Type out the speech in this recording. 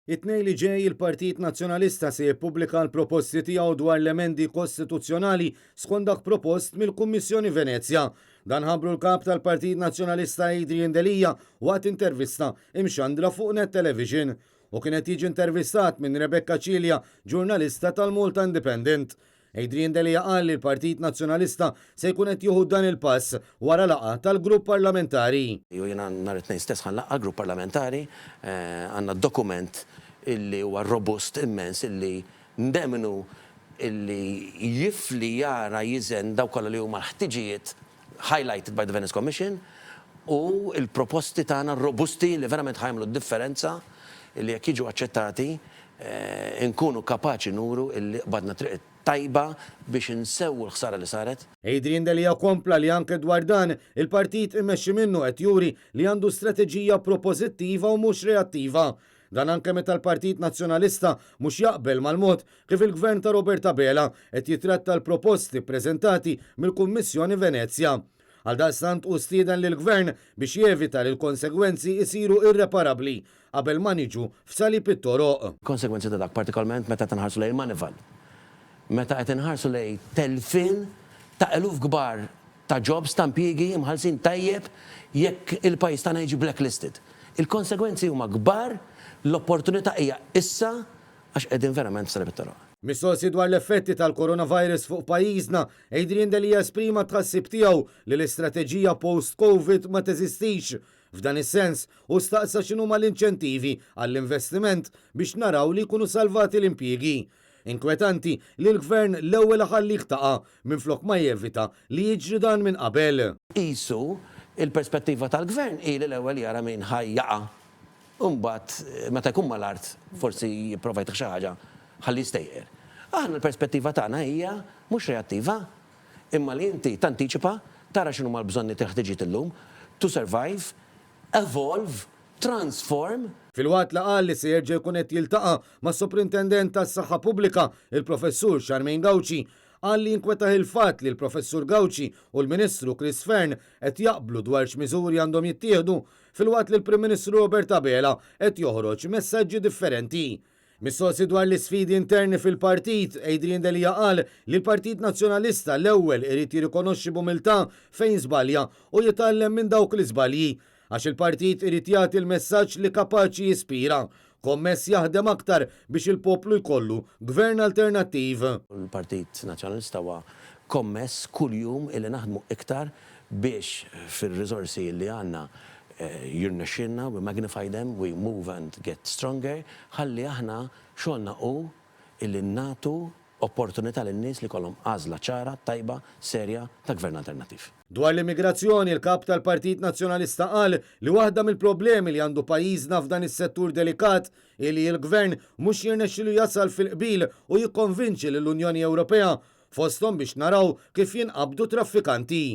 It-Tnejn li ġej il-Partit Nazzjonalista se jippubblika l-proposti tiegħu dwar l-emendi kostituzzjonali skont dak propost mill-Kummissjoni Venezja. Dan ħabbru l-Kap tal-Partit Nazzjonalista Adrian Delia waqt intervista imxandra fuq Net Television. Hu kien qed jiġi intervistat minn Rebecca Cilia, ġurnalista tal-Malta Independent. Adrian Delia qal li l-Partit Nazzjonalista se jkun qed jieħu dan il-pass wara laqgħa tal-grupp parlamentari. U jiena nhar it-Tnejn stess ħa nlaqqa' l-grupp parlamentari, għandna dokument illi huwa robust immens illi nemmnu illi jifli jara jiżen dawk kollha li huma l-ħtiġijiet highlighted by the Venice Commission u l-proposti tagħna robusti li verament ħa jagħmlu d-differenza illi jekk jiġu aċċettati nkunu kapaċi nuru illi qbadna triq it-tajba biex insewwu l-ħsara li saret. Adrian Delia kompla li anke dwar dan, il-partit immexxi minnu qed juri li għandu strateġija propożittiva u mhux reattiva. Dan anke meta l-Partit Nazzjonalista mhux jaqbel mal-mod kif il-Gvern ta' Robert Abela qed jitratta l-proposti ppreżentati mill-Kummissjoni Venezja. Għaldaqstant hu stieden lill-Gvern biex jevita li l-konsegwenzi jsiru irreparabbli qabel ma niġu f'salib it-toroq. Konsegwenzi ta' dak, partikolarment meta qed inħarsu lejn il-Manival, meta qed inħarsu lejn telfien ta' eluf kbar ta' jobs, ta' impjiegi imħallsin tajjeb jekk il-pajjiż tagħna jiġi blacklisted. Il-konsegwenzi huma kbar, l-opportunità hija issa għax qegħdin verament f'salib it-toroq. Mistoqsi dwar l-effetti tal-coronavirus fuq pajjiżna, Adrian Delia esprima t-tħassib tiegħu li l-istrateġija post-Covid ma teżistix. F'dan is-sens, hu staqsa x'inhuma l-inċentivi għall-investiment biex naraw li jkunu salvati l-impjiegi. Inkwetanti li l-Gvern l-ewwel iħallik taqa' minflok ma jevita li jiġri dan minn qabel. Qisu l-perspettiva tal-Gvern hi li l-ewwel jara min ħa jaqa' u mbagħad meta jkun mal-art forsi jipprova jtih xi ħaġa ħalli jistejqer. Aħna l-perspettiva tagħna hija mhux reattiva imma li inti tantiċipa, tara x'inhuma l-bżonnijiet il-ħtiġijiet illum, to survive, evolve, transform. Filwaqt li qal li se jerġa' jkun qed jiltaqa' mas-Soprintendent tas-Saħħa Pubblika, il-Professur Charmaine Gauci, qal li jinkwetah il-fatt li l-Professur Gauci u l-Ministru Chris Fearne qed jaqblu dwar x'miżuri għandhom jittieħdu filwaqt li l-Prim Ministru Robert Abela qed joħroġ messaġġi differenti. Mistoqsi dwar l-isfidi interni fil-partit, Adrian Delia qal li l-Partit Nazzjonalista l-ewwel irid jirrikonoxxi b'umiltà fejn żbalja u jitgħallem minn dawk l-iżbalji. Għax il-partit irid jagħti l-messaġġ li kapaċi jispira, kommess jaħdem aktar biex il-poplu jkollu gvern alternattiv. Il-Partit Nazzjonalista huwa kommess kuljum illi naħdmu iktar biex fir-riżorsi li għandna jirnexxielna, we magnify them, we move and get stronger, ħalli aħna xogħolna hu illi nagħtu opportunità lin-nies li jkollhom għażla ċara, tajba, serja ta' gvern alternattiv. Dwar l-immigrazzjoni, il-Kap tal-Partit Nazzjonalista qal li waħda mill-problemi li għandu pajjiżna f'dan is-settur delikat hi li l-Gvern mhux jirnexxilu jasal fil-qbil u jikkonvinċi lill-Unjoni Ewropea, fosthom biex naraw kif jinqabdu traffikanti.